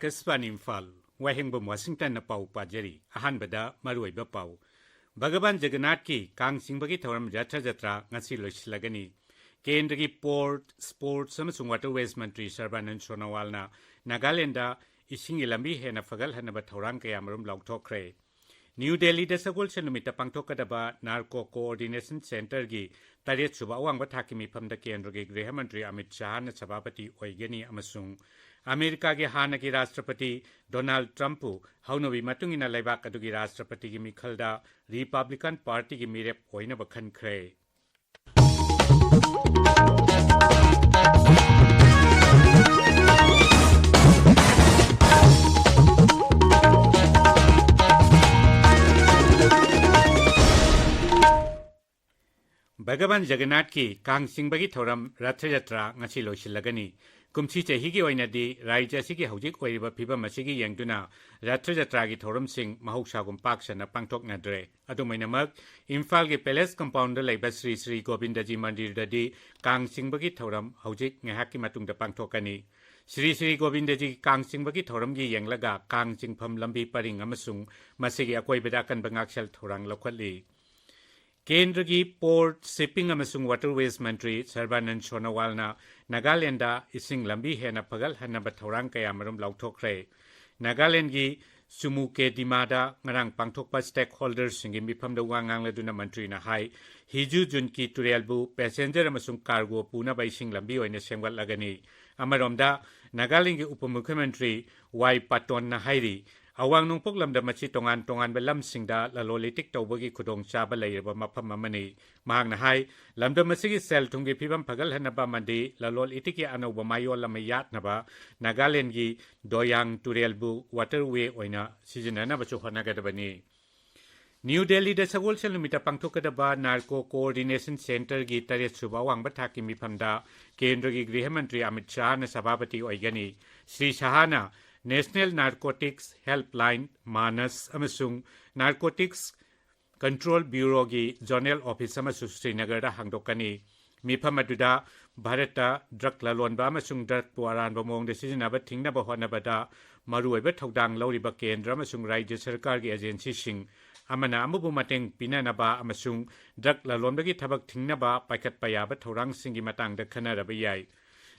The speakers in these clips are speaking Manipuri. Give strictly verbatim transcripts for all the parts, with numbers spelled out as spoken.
ꯑꯥꯀꯥꯁꯕꯥꯅꯤ ꯏꯝꯐꯥꯜ, ꯋꯥꯍꯦꯡꯕꯝ ꯋꯥꯁꯤꯡꯇꯟꯅ ꯄꯥꯎ ꯄꯥꯖꯔꯤ꯫ ꯑꯍꯥꯟꯕꯗ ꯃꯔꯨꯑꯣꯏꯕ ꯄꯥꯎ꯫ ꯚꯒꯕꯥꯟ ꯖꯒꯟꯅꯥꯊꯀꯤ ꯀꯥꯡ ꯆꯤꯡꯕꯒꯤ ꯊꯧꯔꯝ ꯔꯊ ꯖꯇ꯭ꯔꯥ ꯉꯁꯤ ꯂꯣꯏꯁꯤꯜꯂꯒꯅꯤ꯫ ꯀꯦꯟꯗ꯭ꯔꯒꯤ ꯄꯣꯔꯠ, ꯁ꯭ꯄꯣꯔꯠꯁ ꯑꯃꯁꯨꯡ ꯋꯥꯇꯔꯋꯦꯁ ꯃꯟꯇ꯭ꯔꯤ ꯁꯔꯕꯥꯅꯟꯗ ꯁꯣꯅꯣꯋꯥꯜꯅ ꯅꯥꯒꯥꯂꯦꯟꯗ ꯏꯁꯤꯡꯒꯤ ꯂꯝꯕꯤ ꯍꯦꯟꯅ ꯐꯒꯠꯍꯟꯅꯕ ꯊꯧꯔꯥꯡ ꯀꯌꯥꯃꯔꯨꯝ ꯂꯥꯎꯊꯣꯛꯈ꯭ꯔꯦ꯫ ꯅ꯭ꯌꯨ ꯗꯦꯜꯂꯤꯗ ꯁꯒꯣꯜꯁꯦꯜ ꯅꯨꯃꯤꯠꯇ ꯄꯥꯡꯊꯣꯛꯀꯗꯕ ꯅꯥꯔꯀꯣ ꯀꯣꯑꯣꯔꯗꯤꯅꯦꯁꯟ ꯁꯦꯟꯇꯔꯒꯤ ꯇꯔꯦꯠ ꯁꯨꯕ ꯑꯋꯥꯡꯕ ꯊꯥꯛꯀꯤ ꯃꯤꯐꯝꯗ ꯀꯦꯟꯗ꯭ꯔꯒꯤ ꯒ꯭ꯔꯤꯍ ꯃꯟꯇ꯭ꯔꯤ ꯑꯃꯤꯠ ꯁꯥꯍꯅ ꯁꯚꯥꯄꯇꯤ ꯑꯣꯏꯒꯅꯤ ꯑꯃꯁꯨꯡ ꯑꯃꯦꯔꯤꯀꯥꯒꯤ ꯍꯥꯟꯅꯒꯤ ꯔꯥꯁꯇ꯭ꯔꯄꯇꯤ ꯗꯣꯅꯥꯜꯗ ꯇ꯭ꯔꯝꯞꯄꯨ ꯍꯧꯅꯕꯤ ꯃꯇꯨꯡ ꯏꯟꯅ ꯂꯩꯕꯥꯛ ꯑꯗꯨꯒꯤ ꯔꯥꯁꯇ꯭ꯔꯄꯇꯤꯒꯤ ꯃꯤꯈꯜꯗ ꯔꯤꯄꯕ꯭ꯂꯤꯀꯟ ꯄꯥꯔꯇꯤꯒꯤ ꯃꯤꯔꯦꯞ ꯑꯣꯏꯅꯕ ꯈꯟꯈ꯭ꯔꯦ꯫ ꯚꯒꯕꯥꯟ ꯖꯒꯟꯅꯥꯊꯀꯤ ꯀꯥꯡ ꯆꯤꯡꯕꯒꯤ ꯊꯧꯔꯝ ꯔꯊ ꯌꯥꯇ꯭ꯔꯥ ꯉꯁꯤ ꯂꯣꯏꯁꯤꯜꯂꯒꯅꯤ꯫ ꯀꯨꯝꯁꯤ ꯆꯍꯤꯒꯤ ꯑꯣꯏꯅꯗꯤ ꯔꯥꯖ꯭ꯌ ꯑꯁꯤꯒꯤ ꯍꯧꯖꯤꯛ ꯑꯣꯏꯔꯤꯕ ꯐꯤꯕꯝ ꯑꯁꯤꯒꯤ ꯌꯦꯡꯗꯨꯅ ꯔꯊ ꯌꯥꯇ꯭ꯔꯥꯒꯤ ꯊꯧꯔꯝꯁꯤꯡ ꯃꯍꯧꯁꯥꯒꯨꯝ ꯄꯥꯛ ꯁꯟꯅ ꯄꯥꯡꯊꯣꯛꯅꯗ꯭ꯔꯦ꯫ ꯑꯗꯨꯝ ꯑꯣꯏꯅꯃꯛ, ꯏꯝꯐꯥꯜꯒꯤ ꯄꯦꯂꯦꯁ ꯀꯝꯄꯥꯎꯟꯗ ꯂꯩꯕ ꯁ꯭ꯔꯤ ꯁ꯭ꯔꯤ ꯒꯣꯕꯤꯟꯗꯖꯤ ꯃꯟꯗꯤꯔꯗꯗꯤ ꯀꯥꯡ ꯆꯤꯡꯕꯒꯤ ꯊꯧꯔꯝ ꯍꯧꯖꯤꯛ ꯉꯥꯏꯍꯥꯛꯀꯤ ꯃꯇꯨꯡꯗ ꯄꯥꯡꯊꯣꯛꯀꯅꯤ꯫ ꯁ꯭ꯔꯤ ꯁ꯭ꯔꯤ ꯒꯣꯕꯤꯟꯗꯖꯤ ꯀꯥꯡ ꯆꯤꯡꯕꯒꯤ ꯊꯧꯔꯝꯒꯤ ꯌꯦꯡꯂꯒ ꯀꯥꯡ ꯆꯤꯡꯐꯝ ꯂꯝꯕꯤ ꯄꯔꯤꯡ ꯑꯃꯁꯨꯡ ꯃꯁꯤꯒꯤ ꯑꯀꯣꯏꯕꯗ ꯑꯀꯟꯕ ꯉꯥꯛꯁꯦꯜ ꯊꯧꯔꯥꯡ ꯂꯧꯈꯠꯂꯤ꯫ ꯀꯦꯟꯗ꯭ꯔꯒꯤ ꯄꯣꯔꯠ, ꯁꯤꯞꯄꯤꯡ ꯑꯃꯁꯨꯡ ꯋꯥꯇꯔꯋꯦꯁ ꯃꯟꯇ꯭ꯔꯤ ꯁꯔꯕꯥꯅꯟꯗ ꯁꯣꯅꯣꯋꯥꯜꯅ ꯅꯥꯒꯥꯂꯦꯟꯗ ꯏꯁꯤꯡ ꯂꯝꯕꯤ ꯍꯦꯟꯅ ꯐꯒꯠꯍꯟꯅꯕ ꯊꯧꯔꯥꯡ ꯀꯌꯥꯃꯔꯨꯝ ꯂꯥꯎꯊꯣꯛꯈ꯭ꯔꯦ꯫ ꯅꯥꯒꯥꯂꯦꯟꯒꯤ ꯆꯨꯃꯨꯀꯦꯗꯤꯃꯥꯗ ꯉꯔꯥꯡ ꯄꯥꯡꯊꯣꯛꯄ ꯁ꯭ꯇꯦꯛꯍꯣꯜꯗꯔꯁꯤꯡꯒꯤ ꯃꯤꯐꯝꯗ ꯋꯥ ꯉꯥꯡꯂꯗꯨꯅ ꯃꯟꯇ꯭ꯔꯤꯅ ꯍꯥꯏ, ꯍꯤꯖꯨ ꯖꯨꯟꯀꯤ ꯇꯨꯔꯦꯜꯕꯨ ꯄꯦꯁꯦꯟꯖꯔ ꯑꯃꯁꯨꯡ ꯀꯥꯔꯒꯣ ꯄꯨꯅꯕ ꯏꯁꯤꯡ ꯂꯝꯕꯤ ꯑꯣꯏꯅ ꯁꯦꯝꯒꯠꯂꯒꯅꯤ꯫ ꯑꯃꯔꯣꯝꯗ, ꯅꯥꯒꯥꯂꯦꯟꯒꯤ ꯎꯄ ꯃꯨꯈ꯭ꯌꯃꯟꯇ꯭ꯔꯤ ꯋꯥꯏ ꯄꯥꯇꯣꯟꯅ ꯍꯥꯏꯔꯤ, ꯑꯋꯥꯡ ꯅꯣꯡꯄꯣꯛ ꯂꯝꯗꯝ ꯑꯁꯤ ꯇꯣꯉꯥꯟ ꯇꯣꯉꯥꯟꯕ ꯂꯝꯁꯤꯡꯗ ꯂꯂꯣꯟ ꯏꯇꯤꯛ ꯇꯧꯕꯒꯤ ꯈꯨꯗꯣꯡꯆꯥꯕ ꯂꯩꯔꯕ ꯃꯐꯝ ꯑꯃꯅꯤ꯫ ꯃꯍꯥꯛꯅ ꯍꯥꯏ, ꯂꯝꯗꯝ ꯑꯁꯤꯒꯤ ꯁꯦꯜ ꯊꯨꯝꯒꯤ ꯐꯤꯕꯝ ꯐꯒꯠꯍꯟꯅꯕ ꯑꯃꯗꯤ ꯂꯂꯣꯟ ꯏꯇꯤꯛꯀꯤ ꯑꯅꯧꯕ ꯃꯌꯣꯜ ꯑꯃ ꯌꯥꯠꯅꯕ ꯅꯥꯒꯥꯂꯦꯟꯒꯤ ꯗꯣꯌꯥꯡ ꯇꯨꯔꯦꯜꯕꯨ ꯋꯥꯇꯔꯋꯦ ꯑꯣꯏꯅ ꯁꯤꯖꯤꯟꯅꯅꯕꯁꯨ ꯍꯣꯠꯅꯒꯗꯕꯅꯤ꯫ ꯅ꯭ꯌꯨ ꯗꯦꯜꯂꯤꯗ ꯁꯒꯣꯜꯁꯦꯜ ꯅꯨꯃꯤꯠꯇ ꯄꯥꯡꯊꯣꯛꯀꯗꯕ ꯅꯥꯔꯀꯣ ꯀꯣꯑꯣꯔꯗꯤꯅꯦꯁꯟ ꯁꯦꯟꯇꯔꯒꯤ ꯇꯔꯦꯠ ꯁꯨꯕ ꯑꯋꯥꯡꯕ ꯊꯥꯛꯀꯤ ꯃꯤꯐꯝꯗ ꯀꯦꯟꯗ꯭ꯔꯒꯤ ꯒ꯭ꯔꯤꯍ ꯃꯟꯇ꯭ꯔꯤ ꯑꯃꯤꯠ ꯁꯥꯍꯅ ꯁꯚꯥꯄꯇꯤ ꯑꯣꯏꯒꯅꯤ꯫ ꯁ꯭ꯔꯤ ꯁꯥꯍꯅ ꯅꯦꯁꯅꯦꯜ ꯅꯥꯔꯀꯣꯇꯤꯛꯁ ꯍꯦꯜꯞꯂꯥꯏꯟ, ꯃꯥꯅꯁ, ꯑꯃꯁꯨꯡ ꯅꯥꯔꯀꯣꯇꯤꯛꯁ ꯀꯟꯇ꯭ꯔꯣꯜ ꯕ꯭ꯌꯨꯔꯣꯒꯤ ꯖꯣꯅꯦꯜ ꯑꯣꯐꯤꯁ ꯑꯃꯁꯨ ꯁ꯭ꯔꯤꯅꯒꯔꯗ ꯍꯥꯡꯗꯣꯛꯀꯅꯤ꯫ ꯃꯤꯐꯝ ꯑꯗꯨꯗ ꯚꯥꯔꯠꯇ drug ꯂꯂꯣꯟꯕ ꯑꯃꯁꯨꯡ drugꯄꯨ ꯑꯔꯥꯟꯕ ꯃꯑꯣꯡꯗ ꯁꯤꯖꯤꯟꯅꯕ ꯊꯤꯡꯅꯕ ꯍꯣꯠꯅꯕꯗ ꯃꯔꯨꯑꯣꯏꯕ ꯊꯧꯗꯥꯡ ꯂꯧꯔꯤꯕ ꯀꯦꯟꯗ꯭ꯔ ꯑꯃꯁꯨꯡ ꯔꯥꯖ꯭ꯌ ꯁꯔꯀꯥꯔꯒꯤ agencyꯁꯤꯡ ꯑꯃꯅ ꯑꯃꯕꯨ ꯃꯇꯦꯡ ꯄꯤꯅꯅꯕ ꯑꯃꯁꯨꯡ drug ꯂꯂꯣꯟꯕꯒꯤ ꯊꯕꯛ ꯊꯤꯡꯅꯕ ꯄꯥꯏꯈꯠꯄ ꯌꯥꯕ ꯊꯧꯔꯥꯡꯁꯤꯡꯒꯤ ꯃꯇꯥꯡꯗ ꯈꯟꯅꯔꯕ ꯌꯥꯏ꯫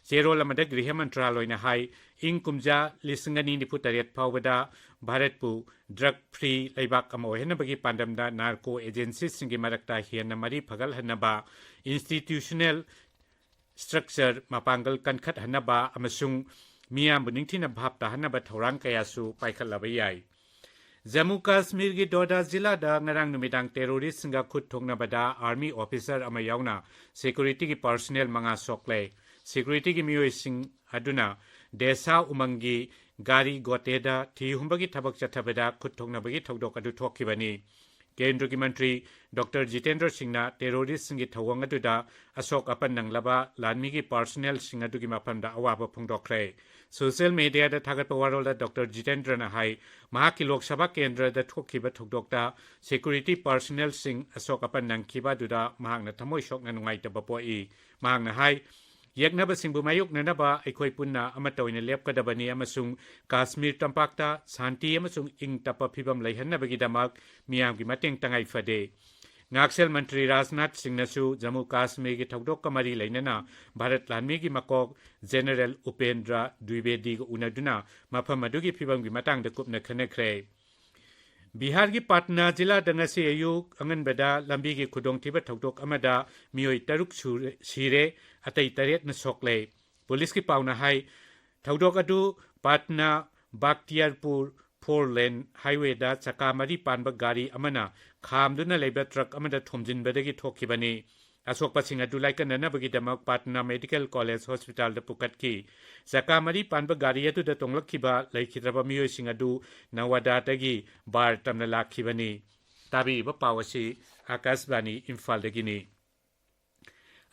ꯆꯦꯔꯣꯜ ꯑꯃꯗ ꯒ꯭ꯔꯤꯍ ꯃꯟꯇ꯭ꯔꯥꯂꯣꯏꯅ ꯍꯥꯏ, ꯏꯪ ꯀꯨꯝꯖꯥ ꯂꯤꯁꯤꯡ ꯑꯅꯤ ꯅꯤꯐꯨ ꯇꯔꯦꯠ ꯐꯥꯎꯕꯗ ꯚꯥꯔꯠꯄꯨ drug free ꯂꯩꯕꯥꯛ ꯑꯃ ꯑꯣꯏꯍꯟꯅꯕꯒꯤ ꯄꯥꯟꯗꯝꯗ narco agencyꯁꯤꯡꯒꯤ ꯃꯔꯛꯇ ꯍꯦꯟꯅ ꯃꯔꯤ ꯐꯒꯠꯍꯟꯅꯕ, institutional structure ꯃꯄꯥꯡꯒꯜ ꯀꯟꯈꯠꯍꯟꯅꯕ ꯑꯃꯁꯨꯡ ꯃꯤꯌꯥꯝꯕꯨ ꯅꯤꯡꯊꯤꯅ ꯚꯥꯞ ꯇꯥꯍꯟꯅꯕ ꯊꯧꯔꯥꯡ ꯀꯌꯥꯁꯨ ꯄꯥꯏꯈꯠꯂꯕ ꯌꯥꯏ꯫ ꯖꯝꯃꯨ ꯀꯥꯁꯃꯤꯔꯒꯤ ꯗꯣꯗꯥ ꯖꯤꯂꯥꯗ ꯉꯔꯥꯡ ꯅꯨꯃꯤꯗꯥꯡ terroristꯁꯤꯡꯒ ꯈꯨꯠ ꯊꯣꯛꯅꯕꯗ army officer ꯑꯃ ꯌꯥꯎꯅ securityꯒꯤ personnel ꯃꯉꯥ ꯁꯣꯛꯂꯦ꯫ Securityꯒꯤ ꯃꯤꯑꯣꯏꯁꯤꯡ ꯑꯗꯨꯅ ꯗꯦꯁꯥ ꯎꯃꯪꯒꯤ ꯒꯥꯔꯤ ꯒꯣꯇꯦꯗ ꯊꯤ ꯍꯨꯝꯕꯒꯤ ꯊꯕꯛ ꯆꯠꯊꯕꯗ ꯈꯨꯠ ꯊꯣꯛꯅꯕꯒꯤ ꯊꯧꯗꯣꯛ ꯑꯗꯨ ꯊꯣꯛꯈꯤꯕꯅꯤ꯫ ꯀꯦꯟꯗ꯭ꯔꯒꯤ ꯃꯟꯇ꯭ꯔꯤ ꯗꯣꯛꯇꯔ ꯖꯤꯇꯦꯟꯗ꯭ꯔ ꯁꯤꯡꯅ terroristꯁꯤꯡꯒꯤ ꯊꯧꯑꯣꯡ ꯑꯗꯨꯗ ꯑꯁꯣꯛ ꯑꯄꯟ ꯅꯪꯂꯕ ꯂꯥꯟꯃꯤꯒꯤ personnelꯁꯤꯡ ꯑꯗꯨꯒꯤ ꯃꯐꯝꯗ ꯑꯋꯥꯕ ꯐꯣꯡꯗꯣꯛꯈ꯭ꯔꯦ꯫ Social mediaꯗ ꯊꯥꯒꯠꯄ ꯋꯥꯔꯣꯜꯗ ꯗꯣꯛꯇꯔ ꯖꯤꯇꯦꯟꯗ꯭ꯔꯅ ꯍꯥꯏ, ꯃꯍꯥꯛꯀꯤ ꯂꯣꯛ ꯁꯚꯥ ꯀꯦꯟꯗ꯭ꯔꯗ ꯊꯣꯛꯈꯤꯕ ꯊꯧꯗꯣꯛꯇ security personnelꯁꯤꯡ ꯑꯁꯣꯛ ꯑꯄꯟ ꯅꯪꯈꯤꯕ ꯑꯗꯨꯗ ꯃꯍꯥꯛꯅ ꯊꯃꯣꯏ ꯁꯣꯛꯅ ꯅꯨꯡꯉꯥꯏꯇꯕ ꯄꯣꯛꯏ꯫ ꯃꯍꯥꯛꯅ ꯍꯥꯏ, ꯌꯦꯛꯅꯕꯁꯤꯡꯕꯨ ꯃꯥꯌꯣꯛꯅꯅꯕ ꯑꯩꯈꯣꯏ ꯄꯨꯟꯅ ꯑꯃꯠꯇ ꯑꯣꯏꯅ ꯂꯦꯞꯀꯗꯕꯅꯤ ꯑꯃꯁꯨꯡ ꯀꯥꯁꯃꯤꯔ ꯇꯝꯄꯥꯛꯇ ꯁꯥꯟꯇꯤ ꯑꯃꯁꯨꯡ ꯏꯪ ꯇꯞꯄ ꯐꯤꯕꯝ ꯂꯩꯍꯟꯅꯕꯒꯤꯗꯃꯛ ꯃꯤꯌꯥꯝꯒꯤ ꯃꯇꯦꯡ ꯇꯉꯥꯏ ꯐꯗꯦ꯫ ꯉꯥꯛꯁꯦꯜ ꯃꯟꯇ꯭ꯔꯤ ꯔꯥꯖꯅꯥꯊ ꯁꯤꯡꯅꯁꯨ ꯖꯝꯃꯨ ꯀꯥꯁꯃꯤꯔꯒꯤ ꯊꯧꯗꯣꯛꯀ ꯃꯔꯤ ꯂꯩꯅꯅ ꯚꯥꯔꯠ ꯂꯥꯟꯃꯤꯒꯤ ꯃꯀꯣꯛ ꯖꯦꯅꯔꯦꯜ ꯎꯄꯦꯟꯗ꯭ꯔ ꯗ꯭ꯋꯤꯕꯦꯗꯤꯒ ꯎꯅꯗꯨꯅ ꯃꯐꯝ ꯑꯗꯨꯒꯤ ꯐꯤꯕꯝꯒꯤ ꯃꯇꯥꯡꯗ ꯀꯨꯞꯅ ꯈꯟꯅꯈ꯭ꯔꯦ꯫ ꯕꯤꯍꯥꯔꯒꯤ ꯄꯥꯠꯅꯥ ꯖꯤꯂꯥꯗ ꯉꯁꯤ ꯑꯌꯨꯛ ꯑꯉꯟꯕꯗ ꯂꯝꯕꯤꯒꯤ ꯈꯨꯗꯣꯡꯊꯤꯕ ꯊꯧꯗꯣꯛ ꯑꯃꯗ ꯃꯤꯑꯣꯏ ꯇꯔꯨꯛ ꯁꯨꯔꯦ-, ꯁꯤꯔꯦ, ꯑꯇꯩ ꯇꯔꯦꯠꯅ ꯁꯣꯛꯂꯦ꯫ ꯄꯨꯂꯤꯁꯀꯤ ꯄꯥꯎꯅ ꯍꯥꯏ, ꯊꯧꯗꯣꯛ ꯑꯗꯨ ꯄꯥꯠꯅꯥ ꯕꯥꯛꯇꯤꯌꯥꯔꯄꯨꯔ four lane highwayꯗ ꯆꯀꯥ ꯃꯔꯤ ꯄꯥꯟꯕ ꯒꯥꯔꯤ ꯑꯃꯅ ꯈꯥꯝꯗꯨꯅ ꯂꯩꯕ truck ꯑꯃꯗ ꯊꯣꯝꯖꯤꯟꯕꯗꯒꯤ ꯊꯣꯛꯈꯤꯕꯅꯤ꯫ ꯑꯁꯣꯛꯄꯁꯤꯡ ꯑꯗꯨ ꯂꯥꯏꯀꯠꯅꯅꯕꯒꯤꯗꯃꯛ ꯄꯥꯠꯅꯥ Medical College Hospitalꯗ ꯄꯨꯈꯠꯈꯤ꯫ ꯆꯀꯥ ꯃꯔꯤ ꯄꯥꯟꯕ ꯒꯥꯔꯤ ꯑꯗꯨꯗ ꯇꯣꯡꯂꯛꯈꯤꯕ ꯂꯩꯈꯤꯗ꯭ꯔꯕ ꯃꯤꯑꯣꯏꯁꯤꯡ ꯑꯗꯨ ꯅꯋꯥꯗꯥꯗꯒꯤ ꯕꯥꯔ ꯇꯝꯅ ꯂꯥꯛꯈꯤꯕꯅꯤ꯫ ꯇꯥꯕꯤꯔꯤꯕ ꯄꯥꯎ ꯑꯁꯤ ꯑꯥꯀꯥꯁꯕꯥꯅꯤ ꯏꯝꯐꯥꯜꯗꯒꯤꯅꯤ꯫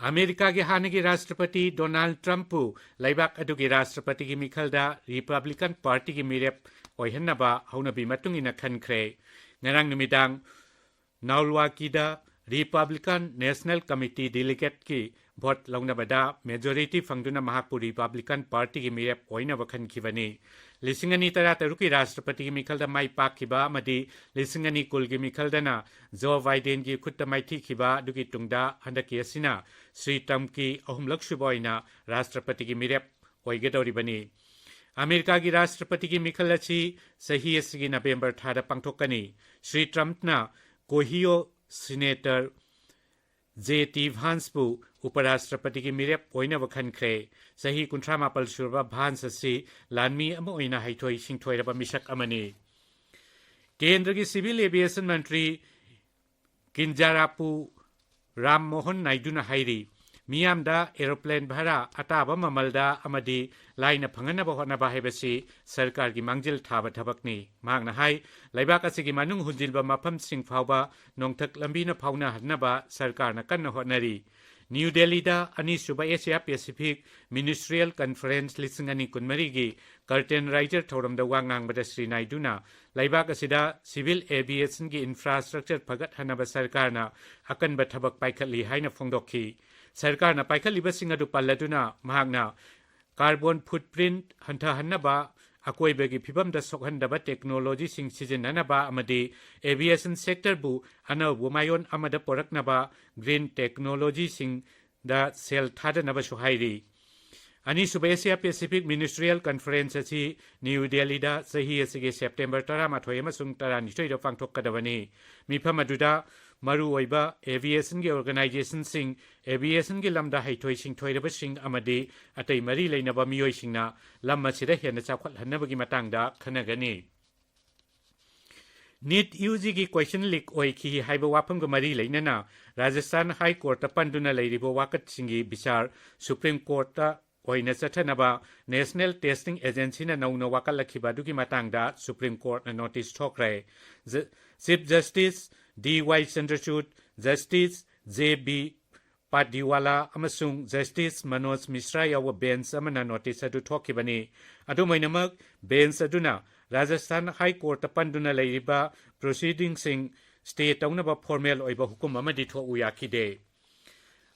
ꯑꯃꯦꯔꯤꯀꯥꯒꯤ ꯍꯥꯟꯅꯒꯤ ꯔꯥꯁꯇ꯭ꯔꯄꯇꯤ ꯗꯣꯅꯥꯜꯗ ꯇ꯭ꯔꯝꯞꯄꯨ ꯂꯩꯕꯥꯛ ꯑꯗꯨꯒꯤ ꯔꯥꯁꯇ꯭ꯔꯄꯇꯤꯒꯤ ꯃꯤꯈꯜꯗ ꯔꯤꯄꯕ꯭ꯂꯤꯀꯟ ꯄꯥꯔꯇꯤꯒꯤ ꯃꯤꯔꯦꯞ ꯑꯣꯏꯍꯟꯅꯕ ꯍꯧꯅꯕꯤ ꯃꯇꯨꯡ ꯏꯟꯅ ꯈꯟꯈ꯭ꯔꯦ꯫ ꯉꯔꯥꯡ ꯅꯨꯃꯤꯗꯥꯡ ꯅꯥꯎꯜꯋꯥꯀꯤꯗ ꯔꯤꯄꯕ꯭ꯂꯤꯀꯟ ꯅꯦꯁꯅꯦꯜ ꯀꯃꯤꯇꯤ delegateꯀꯤ ꯚꯣꯠ ꯂꯧꯅꯕꯗ ꯃꯦꯖꯣꯔꯤꯇꯤ ꯐꯪꯗꯨꯅ ꯃꯍꯥꯛꯄꯨ ꯔꯤꯄꯕ꯭ꯂꯤꯀꯟ ꯄꯥꯔꯇꯤꯒꯤ ꯃꯤꯔꯦꯞ ꯑꯣꯏꯅꯕ ꯈꯟꯈꯤꯕꯅꯤ꯫ ꯂꯤꯁꯤꯡ ꯑꯅꯤ ꯇꯔꯥꯇꯔꯨꯛꯀꯤ ꯔꯥꯁꯇ꯭ꯔꯄꯇꯤꯒꯤ ꯃꯤꯈꯜꯗ ꯃꯥꯏ ꯄꯥꯛꯈꯤꯕ ꯑꯃꯗꯤ ꯂꯤꯁꯤꯡ ꯑꯅꯤ ꯀꯨꯟꯒꯤ ꯃꯤꯈꯜꯗꯅ ꯖꯣ ꯕꯥꯏꯗꯦꯟꯒꯤ ꯈꯨꯠꯇ ꯃꯥꯏꯊꯤꯈꯤꯕ ꯑꯗꯨꯒꯤ ꯇꯨꯡꯗ ꯍꯟꯗꯛꯀꯤ ꯑꯁꯤꯅ ꯁ꯭ꯔꯤ ꯇ꯭ꯔꯝꯞꯀꯤ ꯑꯍꯨꯝꯂꯛ ꯁꯨꯕ ꯑꯣꯏꯅ ꯔꯥꯁꯇ꯭ꯔꯄꯇꯤꯒꯤ ꯃꯤꯔꯦꯞ ꯑꯣꯏꯒꯗꯧꯔꯤꯕꯅꯤ꯫ ꯑꯃꯦꯔꯤꯀꯥꯒꯤ ꯔꯥꯁꯇ꯭ꯔꯄꯇꯤꯒꯤ ꯃꯤꯈꯜ ꯑꯁꯤ ꯆꯍꯤ ꯑꯁꯤꯒꯤ ꯅꯕꯦꯝꯕꯔ ꯊꯥꯗ ꯄꯥꯡꯊꯣꯛꯀꯅꯤ꯫ ꯁ꯭ꯔꯤ ꯇ꯭ꯔꯝꯞꯅ ꯀꯣꯍꯤꯌꯣ ꯁꯤꯅꯦꯇꯔ ꯖꯦ ꯇꯤ ꯚꯥꯟꯁꯄꯨ ꯎꯄꯔꯥꯁꯇ꯭ꯔꯄꯇꯤꯒꯤ ꯃꯤꯔꯦꯞ ꯑꯣꯏꯅꯕ ꯈꯟꯈ꯭ꯔꯦ꯫ ꯆꯍꯤ ꯀꯨꯟꯊ꯭ꯔꯥ ꯃꯥꯄꯜ ꯁꯨꯔꯕ ꯚꯥꯟꯁ ꯑꯁꯤ ꯂꯥꯟꯃꯤ ꯑꯃ ꯑꯣꯏꯅ ꯍꯩꯊꯣꯏ ꯁꯤꯡꯊꯣꯏꯔꯕ ꯃꯤꯁꯛ ꯑꯃꯅꯤ꯫ ꯀꯦꯟꯗ꯭ꯔꯒꯤ ꯁꯤꯚꯤꯜ ꯑꯦꯚꯤꯌꯦꯁꯟ ꯃꯟꯇ꯭ꯔꯤ ꯀꯤꯟꯖꯥꯔꯥꯄꯨ ꯔꯥꯝ ꯃꯣꯍꯟ ꯅꯥꯏꯗꯨꯅ ꯍꯥꯏꯔꯤ, ꯃꯤꯌꯥꯝꯗ ꯑꯦꯔꯣꯄ꯭ꯂꯦꯟ ꯚꯥꯔꯥ ꯑꯇꯥꯕ ꯃꯃꯜꯗ ꯑꯃꯗꯤ ꯂꯥꯏꯅ ꯐꯪꯍꯟꯅꯕ ꯍꯣꯠꯅꯕ ꯍꯥꯏꯕꯁꯤ ꯁꯔꯀꯥꯔꯒꯤ ꯃꯥꯡꯖꯤꯜ ꯊꯥꯕ ꯊꯕꯛꯅꯤ꯫ ꯃꯍꯥꯛꯅ ꯍꯥꯏ, ꯂꯩꯕꯥꯛ ꯑꯁꯤꯒꯤ ꯃꯅꯨꯡ ꯍꯨꯟꯖꯤꯟꯕ ꯃꯐꯝꯁꯤꯡ ꯐꯥꯎꯕ ꯅꯣꯡꯊꯛ ꯂꯝꯕꯤꯅ ꯐꯥꯎꯅꯍꯟꯅꯕ ꯁꯔꯀꯥꯔꯅ ꯀꯟꯅ ꯍꯣꯠꯅꯔꯤ꯫ ꯅ꯭ꯌꯨ ꯗꯦꯜꯂꯤꯗ ꯑꯅꯤꯁꯨꯕ ꯑꯦꯁꯤꯌꯥ ꯄꯦꯁꯤꯐꯤꯛ ꯃꯤꯅꯤꯁꯇ꯭ꯔꯤꯌꯦꯜ ꯀꯟꯐꯔꯦꯟꯁ ꯂꯤꯁꯤꯡ ꯑꯅꯤ ꯀꯨꯟꯃꯔꯤꯒꯤ ꯀꯔꯇꯦꯟ ꯔꯥꯏꯖꯔ ꯊꯧꯔꯝꯗ ꯋꯥ ꯉꯥꯡꯕꯗ ꯁ꯭ꯔꯤ ꯅꯥꯏꯗꯨꯅ ꯂꯩꯕꯥꯛ ꯑꯁꯤꯗ ꯁꯤꯚꯤꯜ ꯑꯦꯚꯤꯌꯦꯁꯟꯒꯤ ꯏꯟꯐ꯭ꯔꯥꯁ꯭ꯇ꯭ꯔꯛꯆꯔ ꯐꯒꯠꯍꯟꯅꯕ ꯁꯔꯀꯥꯔꯅ ꯑꯀꯟꯕ ꯊꯕꯛ ꯄꯥꯏꯈꯠꯂꯤ ꯍꯥꯏꯅ ꯐꯣꯡꯗꯣꯛꯈꯤ꯫ ꯁꯔꯀꯥꯔꯅ ꯄꯥꯏꯈꯠꯂꯤꯕꯁꯤꯡ ꯑꯗꯨ ꯄꯜꯂꯗꯨꯅ ꯃꯍꯥꯛꯅ ꯀꯥꯔꯕꯣꯟ ꯐꯨꯠꯄ꯭ꯔꯤꯟꯠ ꯍꯟꯊꯍꯟꯅꯕ, ꯑꯀꯣꯏꯕꯒꯤ ꯐꯤꯕꯝꯗ ꯁꯣꯛꯍꯟꯗꯕ ꯇꯦꯛꯅꯣꯂꯣꯖꯤꯁꯤꯡ ꯁꯤꯖꯤꯟꯅꯅꯕ ꯑꯃꯗꯤ ꯑꯦꯚꯤꯌꯦꯁꯟ ꯁꯦꯛꯇꯔꯕꯨ ꯑꯅꯧꯕ ꯃꯥꯏꯑꯣꯟ ꯑꯃꯗ ꯄꯨꯔꯛꯅꯕ ꯒ꯭ꯔꯤꯟ ꯇꯦꯛꯅꯣꯂꯣꯖꯤꯁꯤꯡꯗ ꯁꯦꯜ ꯊꯥꯗꯅꯕꯁꯨ ꯍꯥꯏꯔꯤ꯫ ꯑꯅꯤꯁꯨꯕ ꯑꯦꯁꯤꯌꯥ ꯄꯦꯁꯤꯐꯤꯛ ꯃꯤꯅꯤꯁꯇ꯭ꯔꯤꯌꯦꯜ ꯀꯟꯐꯔꯦꯟꯁ ꯑꯁꯤ ꯅ꯭ꯌꯨ ꯗꯦꯜꯂꯤꯗ ꯆꯍꯤ ꯑꯁꯤꯒꯤ ꯁꯦꯞꯇꯦꯝꯕꯔ ꯇꯔꯥꯃꯥꯊꯣꯏ ꯑꯃꯁꯨꯡ ꯇꯔꯥꯅꯤꯊꯣꯏꯗ ꯄꯥꯡꯊꯣꯛꯀꯗꯕꯅꯤ꯫ ꯃꯤꯐꯝ ꯑꯗꯨꯗ ꯃꯔꯨꯑꯣꯏꯕ ꯑꯦꯚꯤꯌꯦꯁꯟꯒꯤ ꯑꯣꯔꯒꯅꯥꯏꯖꯦꯁꯟꯁꯤꯡ, ꯑꯦꯚꯤꯌꯦꯁꯟꯒꯤ ꯂꯝꯗ ꯍꯩꯊꯣꯏ ꯁꯤꯡꯊꯣꯏꯔꯕꯁꯤꯡ ꯑꯃꯗꯤ ꯑꯇꯩ ꯃꯔꯤ ꯂꯩꯅꯕ ꯃꯤꯑꯣꯏꯁꯤꯡꯅ ꯂꯝ ꯑꯁꯤꯗ ꯍꯦꯟꯅ ꯆꯥꯎꯈꯠꯍꯟꯅꯕꯒꯤ ꯃꯇꯥꯡꯗ ꯈꯟꯅꯒꯅꯤ꯫ ꯅꯤꯠ ꯌꯨ ꯖꯤꯒꯤ ꯀꯣꯏꯁꯟ ꯂꯤꯛ ꯑꯣꯏꯈꯤ ꯍꯥꯏꯕ ꯋꯥꯐꯝꯒ ꯃꯔꯤ ꯂꯩꯅꯅ ꯔꯥꯖꯁꯊꯥꯟ ꯍꯥꯏ ꯀꯣꯔꯠꯇ ꯄꯟꯗꯨꯅ ꯂꯩꯔꯤꯕ ꯋꯥꯀꯠꯁꯤꯡꯒꯤ ꯕꯤꯆꯥꯔ ꯁꯨꯄ꯭ꯔꯤꯝ ꯀꯣꯔꯠꯇ ꯑꯣꯏꯅ ꯆꯠꯊꯅꯕ ꯅꯦꯁꯅꯦꯜ ꯇꯦꯁꯇꯤꯡ ꯑꯦꯖꯦꯟꯁꯤꯅ ꯅꯧꯅ ꯋꯥꯀꯠꯂꯛꯈꯤꯕ ꯑꯗꯨꯒꯤ ꯃꯇꯥꯡꯗ ꯁꯨꯄ꯭ꯔꯤꯝ ꯀꯣꯔꯠꯅ ꯅꯣꯇꯤꯁ ꯊꯣꯛꯈ꯭ꯔꯦ꯫ ꯖ-, ꯆꯤꯐ ꯖꯁꯇꯤꯁ ꯗꯤ ꯋꯥꯏ ꯆꯟꯗ꯭ꯔꯆꯨꯗ, ꯖꯁꯇꯤꯁ ꯖꯦ ꯕꯤ ꯄꯥꯗꯤꯋꯥꯂꯥ ꯑꯃꯁꯨꯡ ꯖꯁꯇꯤꯁ ꯃꯅꯣꯖ ꯃꯤꯁ꯭ꯔꯥ ꯌꯥꯎꯕ ꯕꯦꯟꯆ ꯑꯃꯅ ꯅꯣꯇꯤꯁ ꯑꯗꯨ ꯊꯣꯛꯈꯤꯕꯅꯤ꯫ ꯑꯗꯨꯝ ꯑꯣꯏꯅꯃꯛ, ꯕꯦꯟꯆ ꯑꯗꯨꯅ ꯔꯥꯖꯁꯊꯥꯟ ꯍꯥꯏ ꯀꯣꯔꯠꯇ ꯄꯟꯗꯨꯅ ꯂꯩꯔꯤꯕ ꯄ꯭ꯔꯣꯁꯤꯗꯤꯡꯁꯤꯡ ꯁ꯭ꯇꯦ ꯇꯧꯅꯕ ꯐꯣꯔꯃꯦꯜ ꯑꯣꯏꯕ ꯍꯨꯀꯨꯝ ꯑꯃꯗꯤ ꯊꯣꯛꯎ ꯌꯥꯈꯤꯗꯦ꯫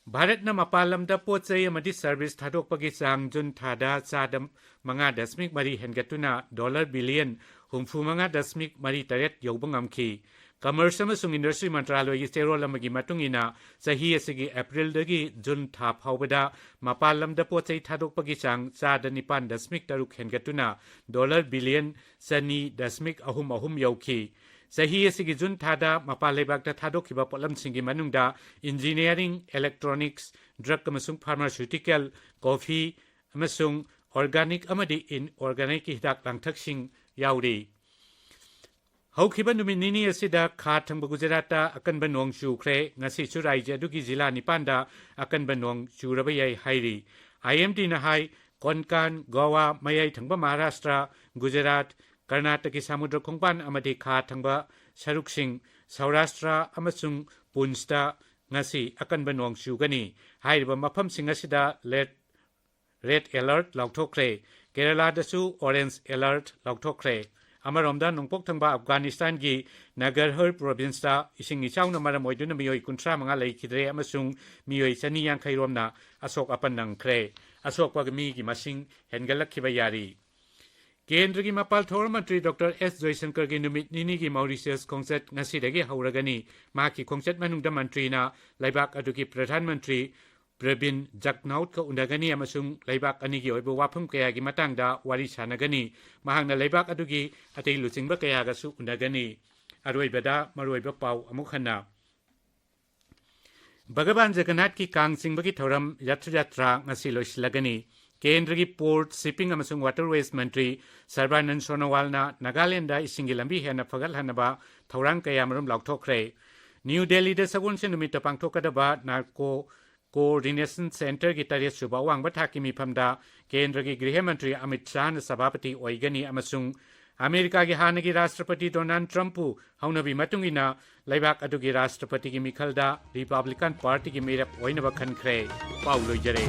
ꯚꯥꯔꯠꯅ ꯃꯄꯥꯟ ꯂꯝꯗ ꯄꯣꯠ ꯆꯩ ꯑꯃꯗꯤ ꯁꯔꯚꯤꯁ ꯊꯥꯗꯣꯛꯄꯒꯤ ꯆꯥꯡ ꯖꯨꯟ ꯊꯥꯗ ꯆꯥꯗ ꯃꯉꯥ ꯗꯁꯃꯤꯛ ꯃꯔꯤ ꯍꯦꯟꯒꯠꯇꯨꯅ ꯗꯣꯂꯔ ꯕꯤꯂꯤꯌꯟ ꯍꯨꯝꯐꯨ ꯃꯉꯥ ꯗꯁꯃꯤꯛ ꯃꯔꯤ ꯇꯔꯦꯠ ꯌꯧꯕ ꯉꯝꯈꯤ꯫ ꯀꯃꯔꯁ ꯑꯃꯁꯨꯡ ꯏꯟꯗꯁꯇ꯭ꯔꯤ ꯃꯟꯇ꯭ꯔꯥꯂꯣꯏꯒꯤ ꯆꯦꯔꯣꯜ ꯑꯃꯒꯤ ꯃꯇꯨꯡ ꯏꯟꯅ, ꯆꯍꯤ ꯑꯁꯤꯒꯤ ꯑꯦꯄ꯭ꯔꯤꯜꯗꯒꯤ ꯖꯨꯟ ꯊꯥ ꯐꯥꯎꯕꯗ ꯃꯄꯥꯟ ꯂꯝꯗ ꯄꯣꯠ ꯆꯩ ꯊꯥꯗꯣꯛꯄꯒꯤ ꯆꯥꯡ ꯆꯥꯗ ꯅꯤꯄꯥꯟ ꯗꯁꯃꯤꯛ ꯇꯔꯨꯛ ꯍꯦꯟꯒꯠꯇꯨꯅ ꯗꯣꯂꯔ ꯕꯤꯂꯤꯌꯟ ꯆꯅꯤ ꯗꯁꯃꯤꯛ ꯑꯍꯨꯝ ꯑꯍꯨꯝ ꯌꯧꯈꯤ꯫ ꯆꯍꯤ ꯑꯁꯤꯒꯤ ꯖꯨꯟ ꯊꯥꯗ ꯃꯄꯥꯟ ꯂꯩꯕꯥꯛꯇ ꯊꯥꯗꯣꯛꯈꯤꯕ ꯄꯣꯠꯂꯝꯁꯤꯡꯒꯤ ꯃꯅꯨꯡꯗ ꯏꯟꯖꯤꯅꯤꯌꯥꯔꯤꯡ, ꯏꯂꯦꯛꯇ꯭ꯔꯣꯅꯤꯛꯁ, ꯗ꯭ꯔꯒ ꯑꯃꯁꯨꯡ ꯐꯥꯔꯃꯥꯁ꯭ꯌꯨꯇꯤꯀꯦꯜ, ꯀꯣꯐꯤ ꯑꯃꯁꯨꯡ ꯑꯣꯔꯒꯥꯅꯤꯛ ꯑꯃꯗꯤ ꯏꯟꯑꯣꯔꯒꯥꯅꯤꯛꯀꯤ ꯍꯤꯗꯥꯛ ꯂꯥꯡꯊꯛꯁꯤꯡ ꯌꯥꯎꯔꯤ꯫ ꯍꯧꯈꯤꯕ ꯅꯨꯃꯤꯠ ꯅꯤꯅꯤ ꯑꯁꯤꯗ ꯈꯥ ꯊꯪꯕ ꯒꯨꯖꯔꯥꯠꯇ ꯑꯀꯟꯕ ꯅꯣꯡ ꯆꯨꯈ꯭ꯔꯦ꯫ ꯉꯁꯤꯁꯨ ꯔꯥꯖ꯭ꯌ ꯑꯗꯨꯒꯤ ꯖꯤꯂꯥ ꯅꯤꯄꯥꯟꯗ ꯑꯀꯟꯕ ꯅꯣꯡ ꯆꯨꯔꯕ ꯌꯥꯏ ꯍꯥꯏꯔꯤ꯫ ꯑꯥꯏ ꯑꯦꯝ ꯗꯤꯅ ꯍꯥꯏ, ꯀꯣꯟꯀꯥꯟ, ꯒꯣꯋꯥ, ꯃꯌꯥꯏ ꯊꯪꯕ ꯃꯍꯥꯔꯥꯁꯇ꯭ꯔ, ꯒꯨꯖꯔꯥꯠ, ꯀꯔꯅꯥꯇꯀꯒꯤ ꯁꯃꯨꯗ꯭ꯔ ꯈꯣꯡꯕꯥꯟ ꯑꯃꯗꯤ ꯈꯥ ꯊꯪꯕ ꯁꯔꯨꯛꯁꯤꯡ, ꯁꯧꯔꯥꯁꯇ꯭ꯔ ꯑꯃꯁꯨꯡ ꯄꯨꯟꯁꯇ ꯉꯁꯤ ꯑꯀꯟꯕ ꯅꯣꯡ ꯆꯨꯒꯅꯤ꯫ ꯍꯥꯏꯔꯤꯕ ꯃꯐꯝꯁꯤꯡ ꯑꯁꯤꯗ ꯂꯦꯠ ꯔꯦꯗ ꯑꯦꯂꯔꯠ ꯂꯥꯎꯊꯣꯛꯈ꯭ꯔꯦ꯫ ꯀꯦꯔꯂꯥꯗꯁꯨ ꯑꯣꯔꯦꯟꯖ ꯑꯦꯂꯔꯠ ꯂꯥꯎꯊꯣꯛꯈ꯭ꯔꯦ꯫ ꯑꯃꯔꯣꯝꯗ, ꯅꯣꯡꯄꯣꯛ ꯊꯪꯕ ꯑꯐꯒꯥꯅꯤꯁꯇꯥꯟꯒꯤ ꯅꯒꯔꯍꯔ ꯄ꯭ꯔꯣꯚꯤꯟꯁꯇ ꯏꯁꯤꯡ ꯏꯆꯥꯎꯅ ꯃꯔꯝ ꯑꯣꯏꯗꯨꯅ ꯃꯤꯑꯣꯏ ꯀꯨꯟꯊ꯭ꯔꯥ ꯃꯉꯥ ꯂꯩꯈꯤꯗ꯭ꯔꯦ ꯑꯃꯁꯨꯡ ꯃꯤꯑꯣꯏ ꯆꯅꯤ ꯌꯥꯡꯈꯩ ꯔꯣꯝꯅ ꯑꯁꯣꯛ ꯑꯄꯟ ꯅꯪꯈ꯭ꯔꯦ꯫ ꯑꯁꯣꯛꯄ ꯃꯤꯒꯤ ꯃꯁꯤꯡ ꯍꯦꯟꯒꯠꯂꯛꯈꯤꯕ ꯌꯥꯔꯤ꯫ ꯀꯦꯟꯗ꯭ꯔꯒꯤ ꯃꯄꯥꯜ ꯊꯧꯔꯝ ꯃꯟꯇ꯭ꯔꯤ ꯗꯣꯛꯇꯔ ꯑꯦꯁ ꯖꯣꯏꯁꯪꯀꯔꯒꯤ ꯅꯨꯃꯤꯠ ꯅꯤꯅꯤꯒꯤ ꯃꯥꯎꯔꯤꯁꯤꯌꯁ ꯈꯣꯡꯆꯠ ꯉꯁꯤꯗꯒꯤ ꯍꯧꯔꯒꯅꯤ꯫ ꯃꯍꯥꯛꯀꯤ ꯈꯣꯡꯆꯠ ꯃꯅꯨꯡꯗ ꯃꯟꯇ꯭ꯔꯤꯅ ꯂꯩꯕꯥꯛ ꯑꯗꯨꯒꯤ ꯄ꯭ꯔꯙꯥꯟ ꯃꯟꯇ꯭ꯔꯤ ꯄ꯭ꯔꯕꯤꯟ ꯖꯒꯅꯧꯊꯀ ꯎꯅꯒꯅꯤ ꯑꯃꯁꯨꯡ ꯂꯩꯕꯥꯛ ꯑꯅꯤꯒꯤ ꯑꯣꯏꯕ ꯋꯥꯐꯝ ꯀꯌꯥꯒꯤ ꯃꯇꯥꯡꯗ ꯋꯥꯔꯤ ꯁꯥꯟꯅꯒꯅꯤ꯫ ꯃꯍꯥꯛꯅ ꯂꯩꯕꯥꯛ ꯑꯗꯨꯒꯤ ꯑꯇꯩ ꯂꯨꯆꯤꯡꯕ ꯀꯌꯥꯒꯁꯨ ꯎꯅꯒꯅꯤ꯫ ꯑꯔꯣꯏꯕꯗ ꯃꯔꯨꯑꯣꯏꯕ ꯄꯥꯎ ꯑꯃꯨꯛ ꯍꯟꯅ꯫ ꯚꯒꯕꯥꯟ ꯖꯒꯟꯅꯥꯊꯀꯤ ꯀꯥꯡ ꯆꯤꯡꯕꯒꯤ ꯊꯧꯔꯝ ꯔꯊ ꯌꯥꯇ꯭ꯔꯥ ꯉꯁꯤ ꯂꯣꯏꯁꯤꯜꯂꯒꯅꯤ꯫ ꯀꯦꯟꯗ꯭ꯔꯒꯤ ꯄꯣꯔꯠ, ꯁꯤꯞꯄꯤꯡ ꯑꯃꯁꯨꯡ ꯋꯥꯇꯔꯋꯦꯁ ꯃꯟꯇ꯭ꯔꯤ ꯁꯔꯕꯥꯅꯟꯗ ꯁꯣꯅꯣꯋꯥꯜꯅ ꯅꯥꯒꯥꯂꯦꯟꯗ ꯏꯁꯤꯡꯒꯤ ꯂꯝꯕꯤ ꯍꯦꯟꯅ ꯐꯒꯠꯍꯟꯅꯕ ꯊꯧꯔꯥꯡ ꯀꯌꯥꯃꯔꯨꯝ ꯂꯥꯎꯊꯣꯛꯈ꯭ꯔꯦ꯫ ꯅ꯭ꯌꯨ ꯗꯦꯜꯂꯤꯗ ꯁꯒꯣꯜꯁꯦꯟ ꯅꯨꯃꯤꯠꯇ ꯄꯥꯡꯊꯣꯛꯀꯗꯕ ꯅꯥꯔꯀꯣ ꯀꯣꯑꯣꯔꯗꯤꯅꯦꯁꯟ ꯁꯦꯟꯇꯔꯒꯤ ꯇꯔꯦꯠ ꯁꯨꯕ ꯑꯋꯥꯡꯕ ꯊꯥꯛꯀꯤ ꯃꯤꯐꯝꯗ ꯀꯦꯟꯗ꯭ꯔꯒꯤ ꯒ꯭ꯔꯤꯍ ꯃꯟꯇ꯭ꯔꯤ ꯑꯃꯤꯠ ꯁꯥꯍꯅ ꯁꯚꯥꯄꯇꯤ ꯑꯣꯏꯒꯅꯤ ꯑꯃꯁꯨꯡ ꯑꯃꯦꯔꯤꯀꯥꯒꯤ ꯍꯥꯟꯅꯒꯤ ꯔꯥꯁꯇ꯭ꯔꯄꯇꯤ ꯗꯣꯅꯥꯜꯗ ꯇ꯭ꯔꯝꯞꯄꯨ ꯍꯧꯅꯕꯤ ꯃꯇꯨꯡ ꯏꯟꯅ ꯂꯩꯕꯥꯛ ꯑꯗꯨꯒꯤ ꯔꯥꯁꯇ꯭ꯔꯄꯇꯤꯒꯤ ꯃꯤꯈꯜꯗ ꯔꯤꯄꯕ꯭ꯂꯤꯀꯥꯟ ꯄꯥꯔꯇꯤꯒꯤ ꯃꯤꯔꯦꯞ ꯑꯣꯏꯅꯕ ꯈꯟꯈ꯭ꯔꯦ꯫ ꯄꯥꯎ ꯂꯣꯏꯖꯔꯦ꯫